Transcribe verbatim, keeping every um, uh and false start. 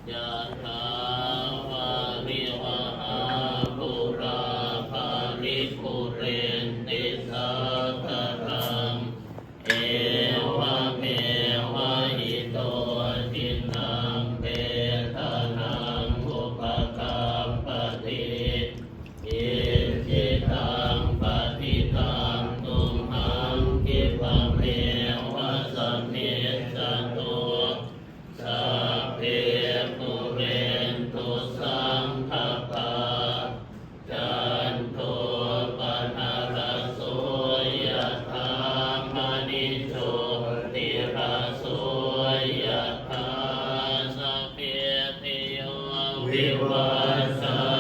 Yathā vārivahā pūrā paripūrenti sāgaraṃ, evameva ito dinnaṃ petānaṃ upakappati. Icchitaṃ patthitaṃ tumhaṃ khippameva samijjhatu. Sabbe pūrentu saṅkappā, cando paṇṇaraso yathā, maṇi jotiraso yathā. Sabbītiyo vivajja